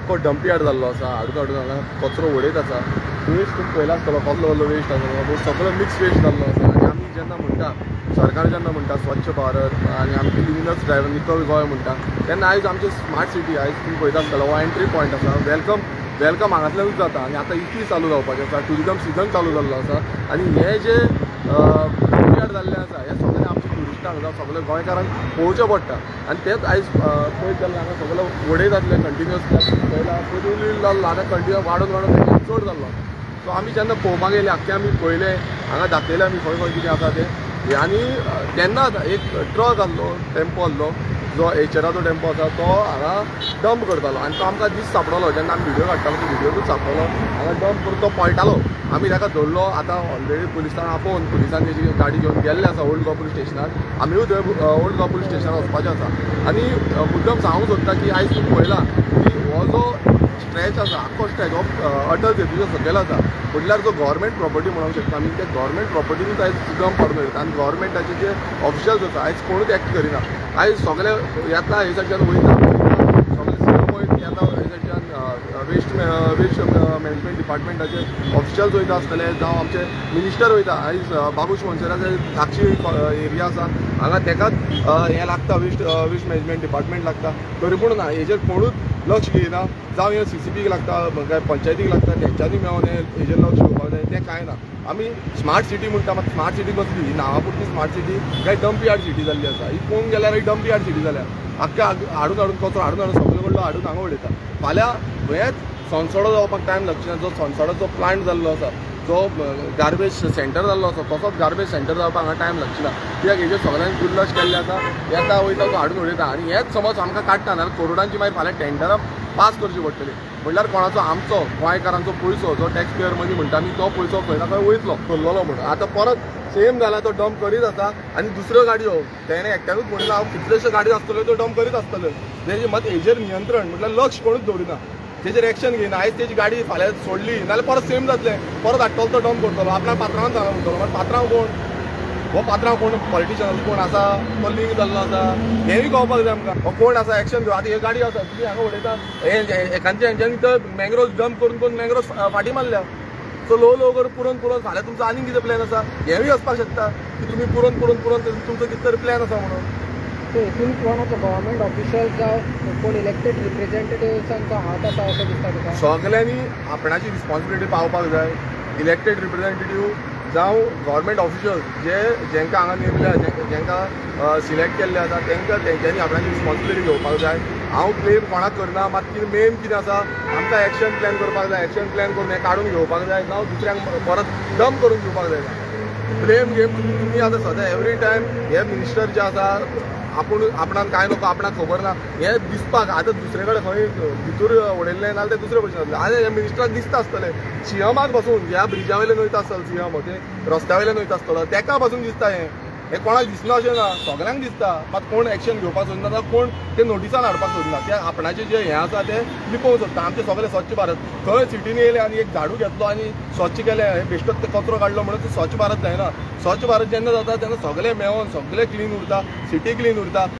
आख्खो dump yard जाल्लो आसा, हाडून हाडून हांगा कचरो उडयत आसा. वेस्ट तुमी पळयला आसतलो कसलो कसलो वेस्ट आसा, सगळो मिक्स वेस्ट जाल्लो आसा. आनी आमी जेन्ना म्हणटा, सरकार जेन्ना म्हणटा स्वच्छ भारत आनी आमी क्लिनस ड्रायव्ह नितळ गोंय म्हणटा, तेन्ना आयज आमची स्मार्ट सिटी आयज तुमी पळयता आसतलो हो एंट्री पॉयंट आसा. Welcome welcome हांगांतल्यानूच जाता आनी आतां इफ्फी चालू जावपाचें आसा, ट्युरिजम सिजन चालू जाल्लो आसा. आनी हे जे डंप यार्ड जाल्लें आसा हें सगळें आमच्या ट्युरिस्टांक जावं सगळ्या गोंयकारांक पळोवचें पडटा. आनी तेंच आयज पळयत जाल्यार हांगा सगळें उडयत जातलें कंटिन्युअसली, पळयला पयलीं जाल्लो आतां कंटिन्यू वाडून वाडून चड जाल्लो. सो आमी जेन्ना पळोवपाक गेले आख्खे आमी पळयलें, हांगा दाखयलें आमी खंय खंय कितें आसा तें. आनी तेन्नाच एक ट्रक आहलो, टेम्पो आहलो, जो एचराचो टेम्पो आसा तो हांगा डंप करतालो आनी तो आमकां दीस सांपडलो. जेन्ना आमी व्हिडियो काडटालो तो व्हिडियोकूच सांपडलो, हांगा डंप करून तो पळटालो. आमी ताका धरलो. आतां ऑलरेडी पुलिसांक आपोवन पुलिसान तेजी गाडी घेवन गेल्ले आसा ओल्ड गोवा पुलीस स्टेशनार. आमीय थंय ओल्ड गोवा पुलीस स्टेशनार वचपाचें आसा. आनी मुद्दम सांगूंक सोदता की आयज तुमी पळयलां की हो जो स्ट्रेच आसा आख्खो स्ट्रेच हो अटल सेतूच्या सकयल आसा, म्हटल्यार जो गव्हर्मेंट प्रॉपर्टी म्हणूंक शकता आमी, त्या गव्हर्मेंट प्रॉपर्टीनूच आयज डंप काडून वयता. आनी गव्हर्मेंटाचे जे ऑफिशल्स आसा आयज कोणूच एक्ट करिना. आयज सगळे येता हे सायडच्यान वयता, सगळे सीएम येता हे सायडच्यान, वेस्ट वेस्ट मॅनेजमेंट डिपार्टमेंटाचे ऑफिशल्स वयता आसतले, जावं आमचे मिनिस्टर वयता. आयज बाबूश मोन्सेराचे धाकशी एरिया आसा हांगा, तेकाच हें लागता, वेस्ट वेस्ट मॅनेजमेंट डिपार्टमेंट लागता. तरी पूण ना हेजेर कोणूच लक्ष घेयना, जावं हें सीसीबीक लागता, काय पंचायतीक लागता, तेंच्यांनी मेळोन हेजेर लक्ष घेवपाक जाय, तें कांय ना. आमी स्मार्ट सिटी म्हणटा, मात स्मार्ट सिटी कसली? ही नांवा पुरती स्मार्ट सिटी काय डंप यार्ड सिटी जाल्ली आसा. ही पळोवंक गेल्यार ही डंप यार्ड सिटी जाल्या. आख्खे हाडून हाडून कचरो हाडून हाडून सगळे कडलो हाडून हांगा उडयता. फाल्यां हेंच सोनसडो जावपाक टायम लागचो ना. जो सोनसडोचो प्लांट जाल्लो आसा, जो गार्बेज सेंटर जाल्लो आसा, तसोच गार्बेज सेंटर जावपाक हांगा टायम लागचो ना. कित्याक हेजेर सगळ्यांक दुर्लक्ष केल्लें आसा, येता वयता तो हाडून उडयता. आनी हेच समज आमकां काडटा नाल्यार करोडांची मागीर फाल्यां टेंडरां पास करची पडटली. म्हणल्यार कोणाचो आमचो गोंयकारांचो पयसो, जो टॅक्स पेयर मनी म्हणटा आमी, तो पयसो खंय ना खंय वयतलो चल्लोलो म्हणून. आतां परत सेम जाला, तो डंप करीत आसा. आनी दुसऱ्यो गाडयो तेणें एकट्यानूच म्हणिल्लें हांव कितल्योश्यो गाडयो आसतल्यो त्यो डंप करीत आसतल्यो. तेजें मात हेजेर नियंत्रण म्हटल्यार लक्ष कोणूच दवरिना, तेजेर एक्शन घेयना. आयज तेजी गाडी फाल्यां सोडली नाल्यार परत सेम जातलें, परत हाडटलो तो डंप करतलो, आपणाक पात्रांवान सांगा म्हणटलो. मात पात्रांव कोण? हो पात्रांव कोण? पॉलिटिशियनाचो कोण आसा तो लिंक जाल्लो आसा, हेंय कळपाक जाय आमकां. हो कोण आसा एक्शन घेवन आतां ही गाडी आसा तुमी हांगा उडयता, एकांचे हेंच्यांनी तर मँग्रोव डंप करून करून मँग्रोव फाटीं मारल्या. सो ल्हव ल्हव करून पुरोवन पुरोवन फाल्यां तुमचो आनीक कितें प्लॅन आसा हेंवूय वचपाक शकता की तुमी पुरोवन पुरोवन पुरोवन तुमचो कितें तरी प्लॅन आसा म्हणून. सो हितून कोणाचो गव्हर्मेंट ऑफिशियल जावं कोण इलेक्टेड रिप्रेझेंटेटिव्सांचो हात आसा अशें दिसता तुका? सगल्यांनी आपणाची रिस्पॉन्सिबिलिटी पावपाक जाय. इलेक्टेड रिप्रेझेंटेटिव्ह जावं गव्हर्मेंट ऑफिशियल जे जेंकां हांगा नेमल्या, जेंकां सिलेक्ट केल्ले आसा, तेंकां तेंच्यांनी आपणाची रिस्पॉन्सिबिलिटी घेवपाक जाय. हांव ब्लेम कोणाक करना, मात कितें मेन कितें आसा आमकां एक्शन प्लॅन करपाक जाय. एक्शन प्लॅन करून हें काडून घेवपाक जाय, जावं दुसऱ्यांक परत डंप करून दिवपाक जाय. ब्लेम गेम तुमी आतां सदां एवरी टायम हे मिनिस्टर जे आसा आपूण आपणाक कांय नको, आपणाक खबर ना हें दिसपाक. आतां दुसरे कडेन खंय भितर उडयल्लें नाल्यार तें दुसरे भशेन जातलें. आतां ह्या मिनिस्टराक दिसता आसतलें, सीएमाक बसून ह्या ब्रिजा वयल्यान वयता आसतलो, सीएम ओके रस्त्या वयल्यान वयता आसतलो, तेका पासून दिसता हें. हें कोणाक दिसना अशें ना, सगळ्यांक दिसता, मात कोण एक्शन घेवपाक सोदना, जावं कोण ते नोटिसान हाडपाक सोदना. ते आपणाचें जें हें आसा तें लिपोवंक सोदता. आमचें सगळें स्वच्छ भारत थंय सिटीन येयलें आनी एक झाडू घेतलो आनी स्वच्छ केलें, हें बेश्टोच ते कचरो काडलो म्हणून स्वच्छ भारत जायना. स्वच्छ भारत जेन्ना जाता तेन्ना सगळें मेळोन सगळें क्लीन उरता, सिटी क्लीन उरता.